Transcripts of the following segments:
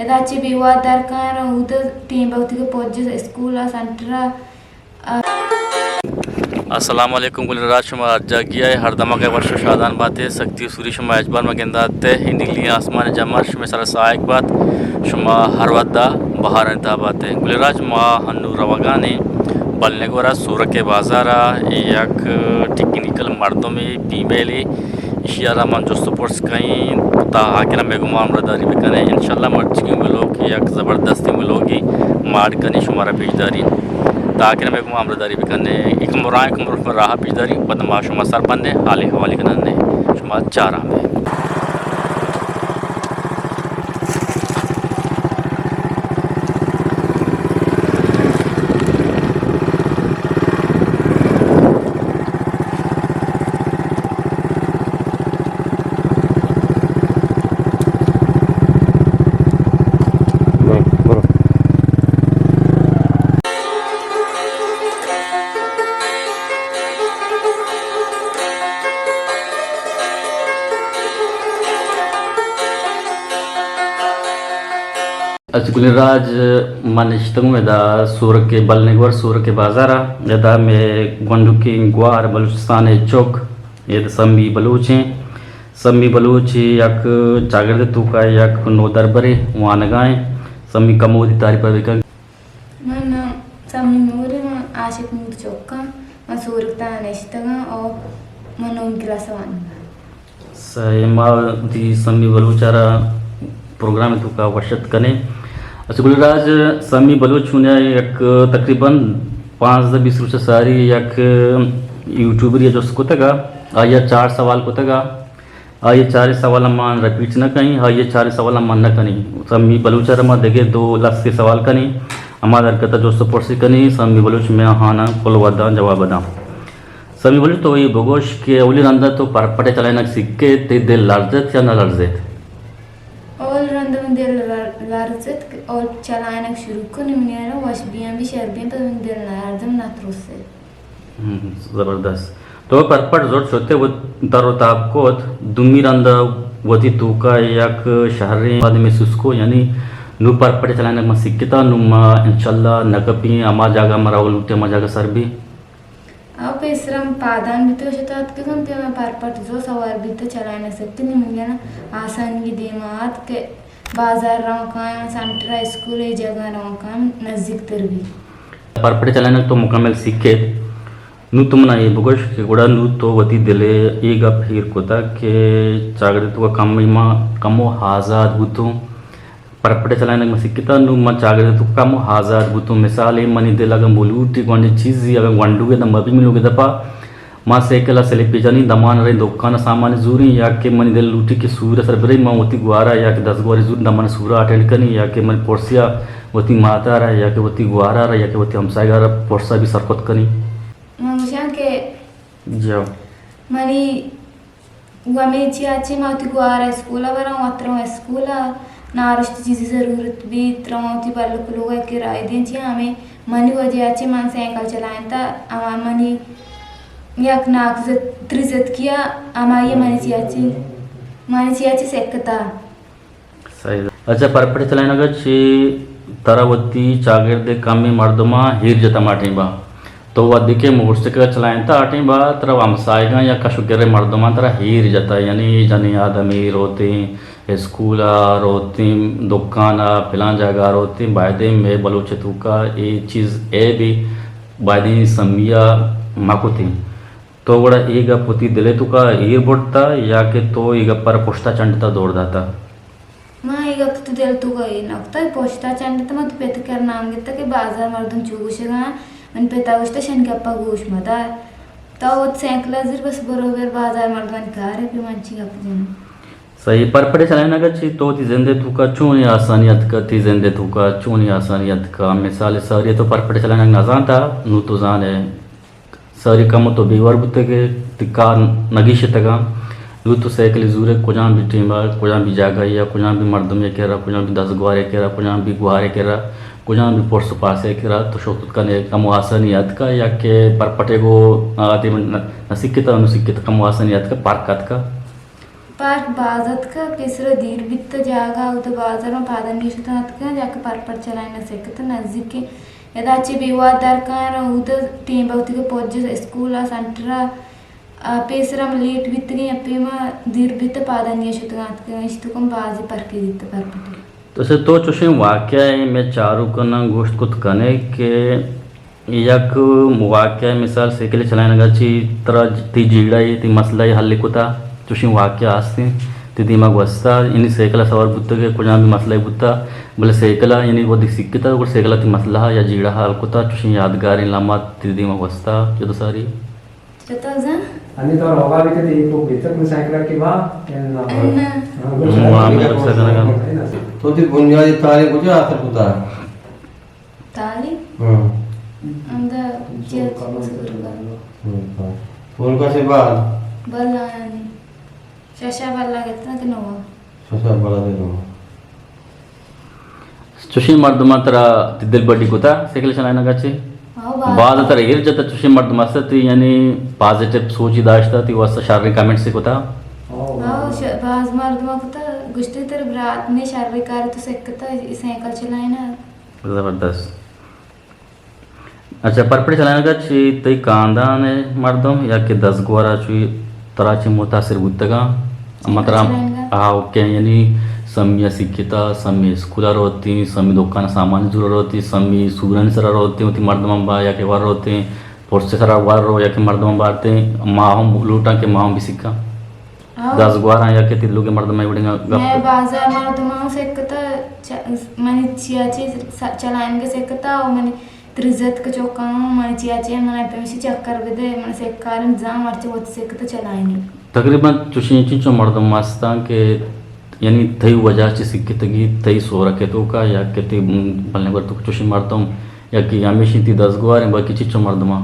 ادا چہ بیوار در کاین، اود ٹیم بوتی کہ پوج اسکول ءَ سنٹر ءَ۔ السلام علیکم گل راج، شما ہر جاگہ ءَ ہر دمگ ءَ وش و شادان باتے۔ سکتی و سوری شما ہچبر مہ گنداتے۔ اے نیلی آسمان جمر شما سر ساہگ بات۔ شما ہر وھدا بہارانی تہا باتے۔ گل راج، ما ہنو روگانے بلنگور ءَ سورک بازار ءَ، یک ٹیکنیکل مردمے، فیمیلے، ایشی ءَ را من جست و پرس کئیں، تا آخر ءَ مئے گوما ہمراہداری بکنے۔ انشاءاللہ مرچیگیں ولوگ یک زبردستیں ولوگے ما اڈ کنیں، شمارا پیش داریں۔ تا آخر ءَ مئے گوما ہمراہداری بکنے۔ یک مراہ کمر راہ پیش داریں، پد ما شما سر بندیں، حال احوال کننے۔ شما چاران بے۔ اچ گل راج، من نشتگوں ادا سورک ءِ، بلنگور سورک ءِ بازار ءَ۔ ادا مئے گونڈوکیں گوار بلوچستان ءِ چک، اے سمی بلوچ ایں۔ سمی بلوچ یک چاگرد ءِ توکا یک نودربرے، وانگا ایں۔ سمی کمو وتی تعریف ءَ بکن۔ من نام سمی نور ایں، من عاشق نور چک آں، من سورک تہا نشتگاں اور من نومی کلاس ءَ وانگاں۔ سئے، ما وتی سمی بلوچ ءَ را پروگرام ءِ توکا وش اتک کنیں۔ اچھا گل راج، سمی بلوچ چونیا یک تقریباً پانزدہ بیست روچ ءَ ساری یک یوٹیوبرے ءَ جست کتگ ءَ، آئی ءَ چار سوال کتگ ءَ۔ آئی ءِ چاریں سوالاں ما رپیٹ نہ کنیں، آئی ءِ چاریں سوالاں ما نہ کنیں۔ سمی بلوچ ءَ را ما دگہ دو لستے سوال کنیں، ہما درگت ءَ جست ءُ پرسی کنیں، سمی بلوچ مئے آہاناں کل وھداں جواب داں۔ سمی بلوچ، تو اے بگوش کہ اولی رند ءَ تو پرپٹ ءِ چلائینگ سکت، تئی دل لرزت یا نہ لرزت؟ اول رند ءَ منی دل لر-، لرزت کہ اول چلائینگ شروع کنیں، منی ءَ را وش بیاں بی شر بیاں، پدا منی دل نہ لرزت، نہ ترست۔ ہم، زبردست۔ تو پرپٹ زرت شت ئے، وت در ءُ تاب کت، دومی رند ءَ وتی توکا یک شریں وھدے محسوس کو، یعنی نوں پرپٹ ءِ چلائینگ ما سکتا، نوں ما انشاءاللہ نہ کپیں، ہما جاگہ ما روگ لوٹیں، ہما جاگہ سر بی۔ آ پیسرا من پادان بیتگ ءُ شتگ اتکگاں، پہ من پرپٹ زرت سوار بیتگ، چلائینگ سکت، نی منی آسانی دیما آتک کہ بازار روان کایاں، سنٹر ءَ، اسکول ءَ، اے جاگہ روان کایاں، نزیک تر بی۔ پرپٹ ءِ چلائینگ تو مکمل سکت۔ نوں تو منا اے بگوش کہ گڑا نوں تو وتی دل ءَ اے گپ ایر کتگ کہ چاگرد ءِ توکا کمے ما کمو آزاد بوتوں، پرپٹ ءِ چلائینگ ما سکتا، نوں ما چاگرد ءِ توکا کمو آزاد بوتوں۔ مثالے منی دل اگاں بلوٹی گونڈیں چیزے اگاں گونڈوے داں مبی منی لوگ ءِ دپا، ما سائیکل ءَ سلپے جنیں، دمان ءَ رئیں دکان ءَ سامان زوریں، یا کہ منی دل لوٹی کہ سور ءِ سر برئیں، ما وتی گوارا یا کہ دزگوارے زوریں، دمان ءَ سورا اٹینڈ کنیں، یا کہ من پرسیا وتی ماتا را یا کہ وتی گوارا را یا کہ وتی ہمساہگا را پرسا بی سرکت کنیں۔ من گوشاں کہ جاؤ۔ منی گوں ہمے چیا چہ ما وتی گوار ءَ اسکول ءَ براں، وت رواں اسکول ءَ، نارشت چیزے ضرورت بیت، رواں وتی بلک لوگ ءَ کہ رائدیں چیا ہمے منی وجہ ءَ چہ من سائیکل چلائینتا، ہما منی یک ناکو زت-، تری زتکی ءَ، ہمائی ءَ منی چیا چہ، منی چیا چہ سکتا۔ صحیح۔ اچھا، پرپٹ ءِ چلائینگ ءَ چہ ترا وتی چاگرد ءِ کمیں مردماں ایر جتا ہما ٹیم ءَ۔ تو وھدے کہ موٹر سائیکل ءَ چلائینتا آ ٹیم ءَ ترا ہمساہگاں یا کش ءُ کر ءِ مردماں ترا ایر جتا، یعنی جنیں آدمے روتیں، اسکول ءَ روتیں، دکان ءَ، پلان جاگہ ءَ روتیں، بایدیں مئے بلوچ ءِ توکا اے چیز عیبے، بایدیں سمی ءَ مہ کتیں۔ تو گڑا اے گپ وتی دل ءِ توکا ایر برتا یا کہ تو اے گپ ءَ را پشتا چنڈتا دور داتا؟ ما اے گپ تو دل توکا ایر نہ کتا، پشتا چنڈتا، ما تو پت ءِ کر نام گپتا کہ بازار مردم چو گوشگا، من پتا گوشتا شن گپا گوش مدار۔ تو وت سائیکل ءَ زیر، بس برو بر بازار مردمانی کار ءَ، پہ من چی گپ جنوں۔ صحیح، پرپٹ ءِ چلائینگ ءَ چہ تو وتی زند ءِ توکا چونیں آسانی اتکا، تئی زند ءِ توکا چونیں آسانی اتکا؟ مثال ساری تو پرپٹ ءِ چلائینگ نہ زانتا، نوں تو زان ئے۔ ساری کمو تو بے وار بوتگ ئے، تئی کار نہ گیشتگاں۔ نوں تو سائیکلے زور ئے، کجام بھی ٹیم ءَ، کجام بھی جاگہ ءَ، کجام بھی مردمے ءِ کرا، کجام بھی دزگوارے ءِ کرا، کجام بھی گوارے ءِ کرا، کجام بھی پرس ءُ پاسے ءِ کرا تو شت کت کن ئے، کمو آسانی اتکا یا کہ پرپٹے گوں آ دیم نہ، نہ سکتا، نوں سکتا، کمو آسانی اتکا، پرک اتکا؟ پارک باز اتک، پیسرا دیر بیت، جاگہ اود بازاراں پادانی شتاں اتکاں، جاکہ پر پر چلائینگ سکت نزیکیں۔ ادا چہ بیوار در کاں، اود ٹیم بوتگ پوج اسکول ء سنٹر ء، آ، پیسرا لیٹ بیتگیں، اپیما دیر بیت، پادانی شتگاں اتکاں، اشتکم بازی پرکی دیت پر پٹی۔ تو سے تو چوشیں واقعہ ء مئے چاروکاں گوشت کت کنے کہ یک واقعہ، مثال سائیکل چلائینگ ء چی ترا تی جیڑہ ء تی مسئلہ ء حل کتا، چوشیں واقعہ ہستیں تی دیما گوستا، یعنی سائیکل ء سوار بوتگ ء کجام بھی مسئلہ بوتا، بلے سائیکل ء یعنی وھدی سکتا، گڑا سائیکل ء تی مسئلہ ء یا جیڑہ ء حل کتا، چوشیں یادگاریں لمحات تی دیما گوستا، جدو ساری۔ چطور زن؟ انی تو ہوگا بھی تے کو بیتک میں سائیکل کی با، یا نہ؟ نہ۔ ہاں، گڑا ہاں، سائیکل میں کا رکشہ کون کرنے کا۔ ہے نا؟ تو تی بنیادی تعلیم کجا حاصل کتا؟ تعلیم؟ ہاں۔ ہمدا چیز اسکول کا۔ ہاں۔ پورکا سے بعد؟ بلا یعنی۔ ششا بلا گتنا کہ نوا۔ ششا بلا دے نوا۔ چوشیں مردماں ترا تی دل بڈی کتا سائیکل چلائینگ ء چے؟ ہاں، باز۔ باز ترا ایر جتا چوشیں مردم است تی یعنی پازیٹیو سوچی داشتا تی واسطہ شریں کمنٹس کتا؟ ہاں، ش-، باز مردماں کتا گشتے تر برات نے شریں کار تو سکتا سائیکل چلائینگ۔ زبردست۔ اچھا، پرپڑی چلائینگ ء چی تئی کاندان ء مردم یا کہ دزگوار ء چی ترا چی متاثر بوتگاں؟ مطلب، چلائینگ ء؟ آ، اوکے، یعنی سمی ء سکتا، سمی اسکول ء روتی، سمی دکان ء سامان زور روتی، سمی سورانی سرا روتی، وتی مردماں با یا کہ ور روتی، پرس سرا ور رو یا کہ مردماں بارتی، ما ہم لوٹاں کہ ما ہم بسکاں۔ ہاں۔ دزگواراں یا کہ تی لوگ مردم ء وڑیں گپ۔ مئے بازار مردماں سکتا، چ-، منی چیا چی س-، چلائینگ سکتا و منی ترزت کہ چوکاں منی چیا چی من پمیشی چکر بدے، من سکارم زان مرچی وت سکتا چلائینی۔ تقریباً چوشیں چنچو مردم ہستاں کہ یعنی تئی وجہ چی سکتگی، تئی سورک توکا یا کہ تی بلنے گر تو چوشیں مردم یا کہ ہمیشی تی دزگواریں باقی چنچو مردماں؟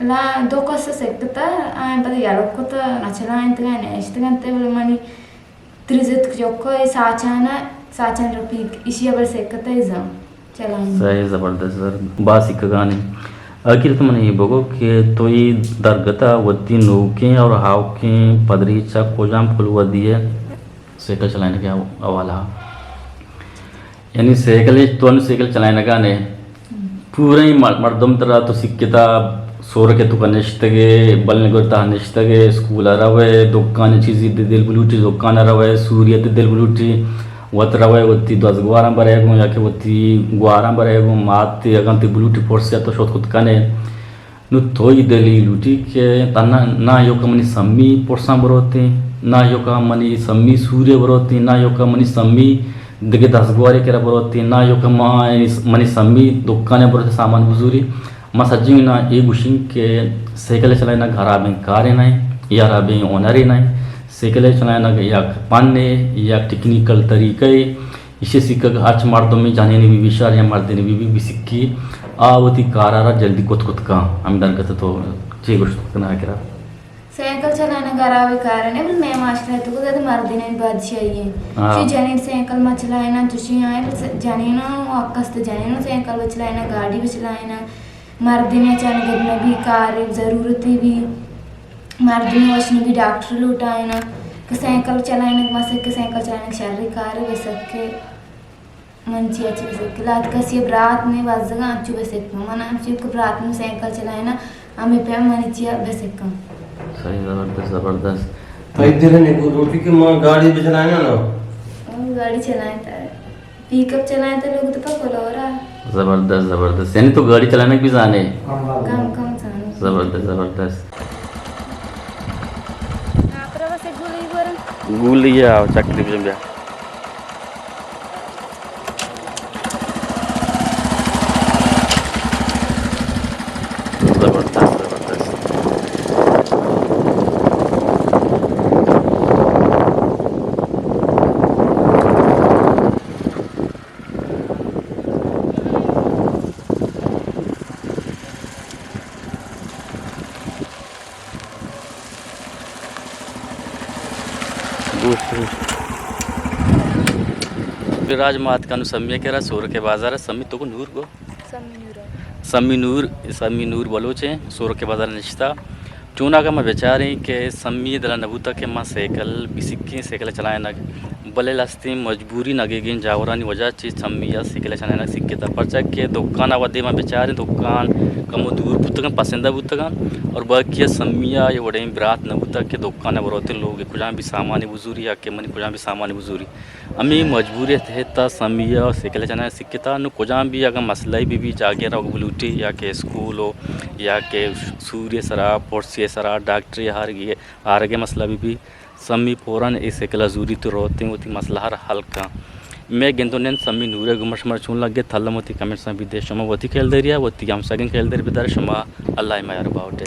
لا دو کس سکتا، آئیں پدا یلو کتا، نہ چلائینتگا، نہ اشتگنتے، بلے منی ترزتک چکا، اے ساچانا، ساچان رفیق، اشیا بل سکتا، اے زان چلائینت۔ صحیح، زبردست، زبردست۔ با سکگانی۔ آخر تو من یہ بگو کہ تو یہ درگتا وتی نوکیں اور ہاوکیں پدریچا کجام کلوہ دیئے؟ سائیکل چلائینگ ء حوالہ ء۔ یعنی سائیکل ء تو انو سائیکل چلائینگ ء نے، ہم۔ پوریں مر-، مردم ترا تو سکتا، سورک ء تو کا نشتگ ئے، بلن گر تہا نشتگ ئے، اسکول ء روئے، دکان چیزی دل بلوٹی، دکان ء روئے، سوری ء دل بلوٹی، وت روئے، وتی دزگواراں برئے گوں یا کہ وتی گواراں برئے گوں، مات اگاں تی بلوٹی پرسے تو شت کت کنے۔ نوں تو اے دلی لوٹی کہ تہنا نہ ایوکا منی سمی پرساں بروتیں، نہ ایوکا منی سمی سورے بروتیں، نہ ایوکا منی سمی دگہ دزگوارے کرا بروتیں، نہ ایوکا ما-، منی سمی دکانے بروتیں سامان بزوری۔ ما سجیں نا اے گوشیں کہ سائیکل چلائینگ ہرابیں کارے نہ ایں، اے ہرابیں ہنرے نہ ایں۔ سائیکل چلائینگ یک پنے، یک ٹیکنیکل طریقہ اے۔ ایشی سیکھگ ہرچ مردمے، جنینے بی بی شر یا مردینے بی بی، بسکی، آ وتی کارا را جلدی کت کت کن۔ ہمے درگت تو چے گوشت کنا کرا؟ سائیکل چلائینگ ہرابیں کارے نہ، بلے مئے معاشرہ تو زیادہ مردینانی بادشاہی ایں۔ ہاں۔ چی جنین سائیکل مہ چلائیناں، چوشی آئیں، بس جنیناں حق است، جنیناں سائیکل بچلائیناں، گاڑی بچلائیناں، مردینے چنگ نہ بی، کارے ضرورتی بی۔ مردمے وش نہ بی ڈاکٹر لوٹائیناں کہ سائیکل چلائینگ مہ سکے، سائیکل چلائینگ شریں کارے، بہ سکے من چیا چی بہ سکے؟ لات کسی برات نے بزگاں انچو بہ سکاں، من انچو کہ برات نے سائیکل چلائیناں، ہمے پیم منی چیا بہ سکاں۔ صحیح، زبردست، زبردست۔ تئی دل نے کو لوٹی کہ من گاڑی بہ چلائیناں نا؟ او گاڑی چلائینتا۔ پیک اپ چلائینتا لوگ تو پا کلورا۔ زبردست، زبردست۔ یعنی تو گاڑی چلائینگ بھی زانے؟ کم کم زاناں۔ زبردست، زبردست۔ گولی یا چکری بجن بیا۔ زبردست، زبردست۔ گوشت، گوشت۔ راج مات کنو سمی کرا سورک بازار، سمی تو کو نور گو؟ سمی نور۔ سمی نور، سمی نور بلوچ ہیں، سورک بازار نشتا۔ چوناگا ما بچاریں کہ سمی دلا نہ بوتا کہ ما سائیکل بہ سکیں، سائیکل چلائینگ، بلے لستیں مجبوری نگیگیں جاورانی وجہ چہ سمی ءَ سائیکل چلائینگ سکتا، پرچا کہ دکان ءَ وھدے ما بچاریں دکان کمو دور بوتگاں، پسندہ بوتگاں، اور باقی سمی ءَ یہ وڑیں برات نہ بوتا کہ دکان ءَ بروتیں لوگ کجام بھی سامانی بزوری یا کہ منی کجام بھی سامانی بزوری۔ ہمے مجبوری ءِ تحت ءَ سمی ءَ سائیکل چلائینگ سکتا۔ نوں کجام بھی اگاں مسئلہ بہ بی، جاگہے روگ بلوٹی یا کہ اسکول ہو یا کہ سوری سرا، پرسی سرا، ڈاکٹری آرگی، آرگے مسئلہ بہ بی، سمی فوراً اے سائیکل ءَ زوریت روتیں وتی مسئلہ ہر حل کن۔ مئے گند و نند سمی نورے گوما شمارا چون لگت، تھل وتی کمنٹساں بدے۔ شما وتی خیال داریا، وتی ہمساگیں خیال داری بدار۔ شما اللہ ءِ میار باوٹے۔